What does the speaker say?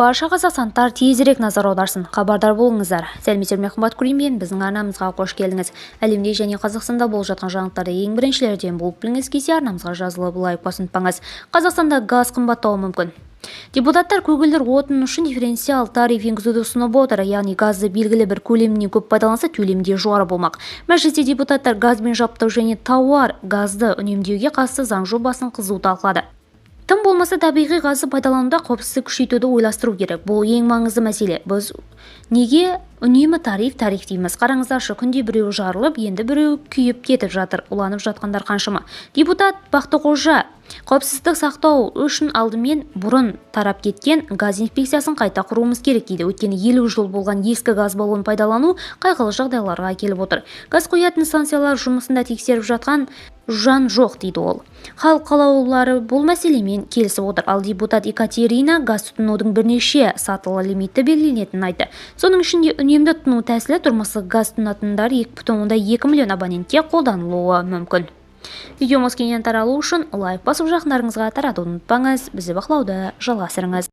Барша қазақстандықтар тезірек назар аударсын, хабардар болыңыздар. Сәлеметсіздер ме, қымбат көрермен! Біздің арнамызға қош келдіңіз! Әлемде және Қазақстанда болып жатқан жаңалықтарды ең біріншілерден болып білгіңіз келсе, арнамызға жазылып, лайк басуды ұмытпаңыз. Қазақстанда газ қымбаттауы мүмкін. Депутаттар көгілдір отын үшін дифференциал тариф енгізуді ұсынып отыр, яғни газды белгілі бір көлемінен көп пайдаланса, төлем де жоғары болмақ. Мәжілісте депутаттар газбен жабдықтау және тауар газды үнемдеуге қатысты заң жобасын қызу талқылады. Тым болмаса, табиғи газды пайдалануда қауіпсіздікті күшейтуді ойластыру керек. Бұл ең маңызды мәселе. Біз неге үнемі тариф, тариф дейміз? Қараңыздаршы, күнде біреуі жарылып, енді біреуі күйіп кетіп жатыр. Уланып жатқандар қаншама? Депутат Бақтықожа қауіпсіздік сақтау үшін алдымен бұрын тарап кеткен газ инспекциясын қайта құруымыз керек дейді. Өйткені 50 жыл болған ескі газ баллонын пайдалану қайғылы жағдайларға әкеліп отыр. Газ құятын станциялар жұмысын да тексеріп жатқан жан жоқ, дейді ол. Халық қалаулылары бұл мәселемен келісіп отыр. Ал депутат Екатерина газ тұтынудың бірнеше сатылы лимиті белгіленетінін айтты. Соның ішінде үнемді тұтыну тәсілі тұрмыстық газ тұтынатындар 2,2 миллион абонентке қолданылуы мүмкін. Видеомыз кеңінен таралу үшін лайк басып, жақындарыңызға таратуды ұмытпаңыз. Бізді бақылауды жалғастырыңыз.